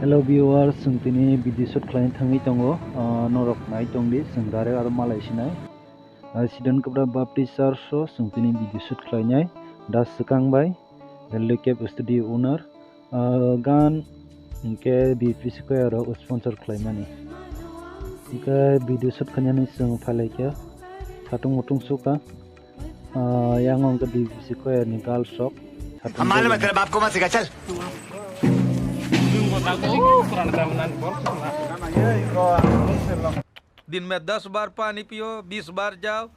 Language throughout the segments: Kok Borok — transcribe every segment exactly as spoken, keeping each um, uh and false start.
Hello viewers, chwng tini video shoot khlaina thangwi tongo. Ah, norok nai tongdi, chwng direct aro malai sinai. Ah, Sidon Kubra Baptist Church o chwng tini video shoot khlainai. Da swkang bai, L D K Studio owner. Ah, gan hwnkhe B P C K rok sponsor khlaimani. Hwnkhe video shoot khainani chwng phailaikha. Satung mutung sukha. Ah, yang hwnkhe B P C K ni girls rok. हम मालूम है, तेरे बाप को मत सिखा, चल। दिन में दस बार पानी पियो, बीस बार जाओ,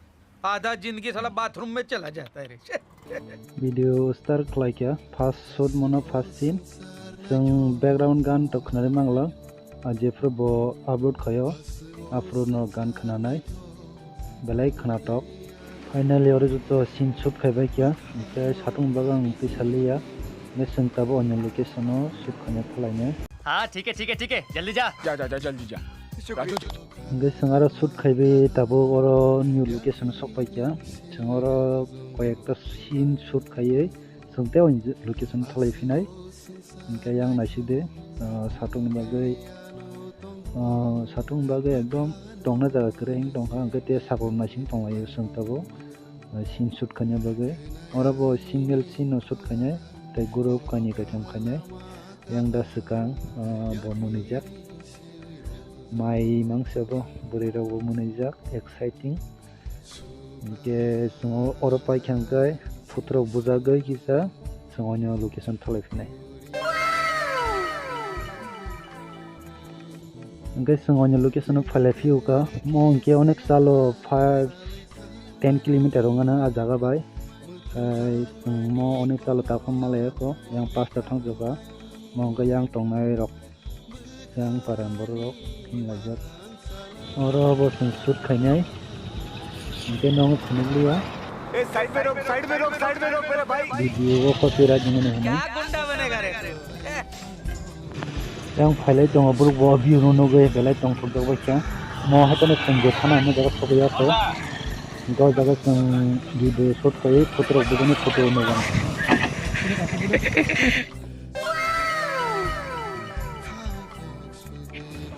आधा जिंदगी साला बाथरूम में चला जाता है रे। Video start khlaikha, first shoot mono first scene. Chwng background gan to khwnarwi mangla, ah, jephru bo upload khaio, aphuru no gan khwnanai, belai khwnatok. Finally, oro joto scene shoot khaibai kha, hwnkhe satung bagwi ang twi saliya, hwnkhe chwng tabuk onyo location o shoot khaina phalainai. हाँ, ठीक है, ठीक है, ठीक है, जल्दी जा। जा, जा, जा, जल्दी जा। राजू, जा। Hwnkhe chwng aro shoot khaibai tabuk oro new location o sokpai kha, chwng oro koyekta scene shoot khaiwi chwng tei o location thalai phinai. Hwnkhe yang naisik de, ah, satung ni bagwi, ah, satung ni bagwi ekdom tongna jaga kwrwi wng tongkha, hwnkhe tei sakung naising tonglaio chwng tabuk, ah, scene shoot khaina bagwi. Oro bo single scene no shoot khainai, tei group kainwi kaitham khainai. Yang da swkang, ah, bo mwnwijak. Mai mangsa bo bwrwi rok bo mwnwijak, exciting. Hwnkhe chwng oro paikha hwnkhe phutrok bujagwi kisa chwng onyo location thalai phinai. Hwnkhe chwng onyo location o phailai phiyokha, mo hwnkhe onek salo five ten kilometer wngana ah jaga bai. Tei chwng mo onek salo takhum malai kho, yang pastor thangjokha, mo hwnkhe yang tongnai rok. Yang paran borok rok hinlaijak. Oro bo chwng shoot khainai. Hwnkhe nw phunukliya. ए, साइड में रोक, साइड में रोक, साइड में रोक मेरे भाई। Video o copyright ni hwnwi. क्या गुंडा बनेगा रे तू? Yang phailai tongo borok bo view no nugwi belai tongthokjak bai kha. Mo haitano chwng je thana hwnwi jaga sokya kho. Hwnkhe o jaga chwng video shoot khaiwi photo rok bujani photo nugwi.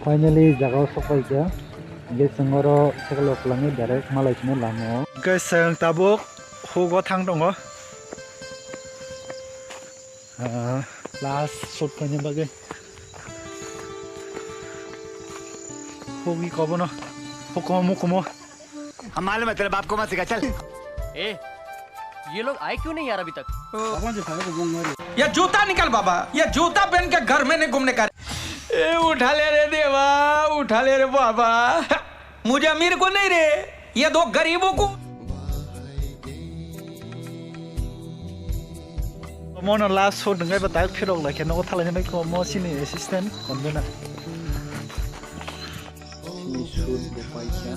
Finally jaga o sokpai kha. Hwnkhe chwng oro cycle o kwlangwi direct malai sino lama o. Hwnkhe chwng tabuk hugo thang tongo. Ah, last shoot khaina bagwi. Hugwi kobono. Hukumo mukumo. हम मालूम है, तेरे बाप को मत सिखा, चल। ए, ये लोग आए क्यों नहीं यार अभी तक? ये जूता निकाल बाबा, ये जूता पहन के घर में नहीं घूमने का। ए, उठा ले रे देवा, उठा ले रे बाबा। मुझे अमीर को नहीं रे, ये दो गरीबों को। Mono last shoot ngai ba tak phirok lai khe nogo thalai nai ko mo sini assistant konbena. Sini shoot bo paikha.